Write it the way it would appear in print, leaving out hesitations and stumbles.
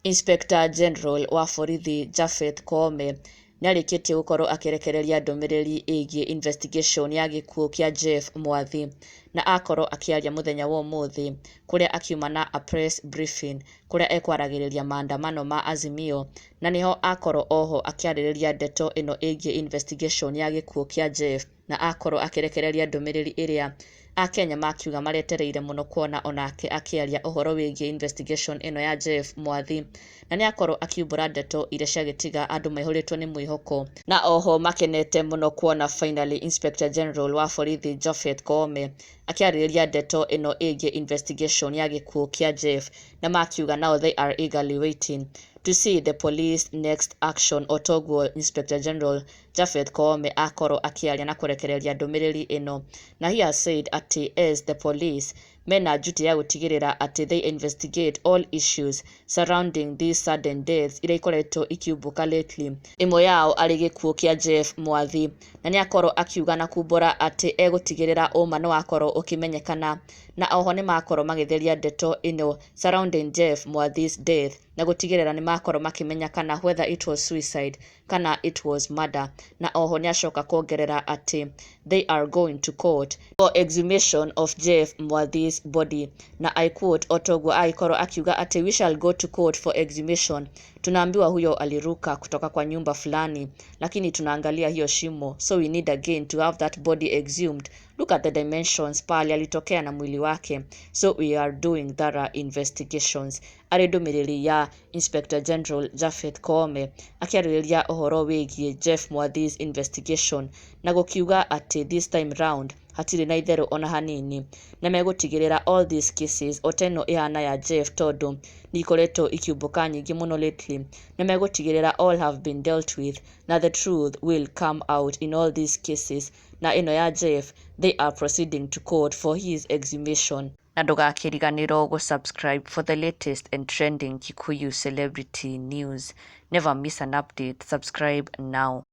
Inspector General wa borithi Japheth Koome nĩarĩkĩtie gũkorwo akĩrekereria ndũmĩrĩri ĩgiĩ investigation ya gĩkuũ kĩa Jeff Mwathi, na akorwo akĩaria mũthenya wa ũmũthĩ kũrĩa akiuma na a press briefing kũrĩa ekwaragĩrĩria maandamano ma Azimio, na nĩho akorwo oho akĩarĩrĩria ndeto ĩno ĩgiĩ investigation ya gĩkuũ kĩa Jeff, na akorwo akĩrekereria ndũmĩrĩri ĩrĩa akenya makiuga maretereire mũno kuona onake akĩaria ũhoro wĩgiĩ investigation ĩno ya Jeff Mwathi. Na nĩ akorwo akiumbũra ndeto iria ciagĩtiga andũ maihũrĩtwo nĩ mwĩhoko na oho makenete mũno kuona finally Inspector General wa borithi Japheth Koome akĩarĩrĩria ndeto ĩno ĩgiĩ investigation ya gĩkuũ kĩa Jeff, na makiuga now they are eagerly waiting to see the police next action. Otoguo Inspector General Japheth Koome akorwo akĩaria na kũrekereria ndũmĩrĩri ĩno, na he has said atĩ as the police mena duty ya gũtigĩrĩra atĩ they investigate all issues surrounding these sudden deaths iria ikoretwo ikiumbũka lately, ĩmwe yao arĩ gĩkuũ kĩa Jeff Mwathi. Na nĩ akorwo akiuga na kumbũra atĩ egũtigĩrĩra ũma nĩ wakorwo ũkĩmenyekana, na oho nĩ makorwo magĩtheria ndeto ĩno surrounding Jeff Mwathi's death na gũtigĩrĩra nĩ makorwo makĩmenya kana whether it was suicide kana it was murder. Na oho nĩ acoka kuongerera atĩ they are going to court for exhumation of Jeff Mwathi's body, na I quote, otoguo agĩkorwo akiuga atĩ, "We shall go to court for exhumation. Tunaambiwa huyo aliruka kutoka kwa nyumba fulani, lakini tunaangalia hiyo shimo, so we need again to have that body exhumed. Look at the dimensions pale alitokea na mwili wake, so we are doing thorough investigations." Arĩ ndũmĩrĩri ya Inspector General Japheth Koome akĩarĩrĩria ũhoro wĩgiĩ Jeff Mwathi's investigation na gũkiuga atĩ this time round hatirĩ na itherũ ona hanini, na megũtigĩrĩra all these cases ota ĩno ĩhana ya Jeff, tondũ nĩ ikoretwo ikiumbũka nyingĩ mũno lately, na megũtigĩrĩra all have been dealt with na the truth will come out in all these cases. Na ĩno ya Jeff, they are proceeding to court for his exhumation. Na ndũgakĩriganĩrwo gũ-subscribe for the latest and trending Kikuyu celebrity news. Never miss an update. Subscribe now.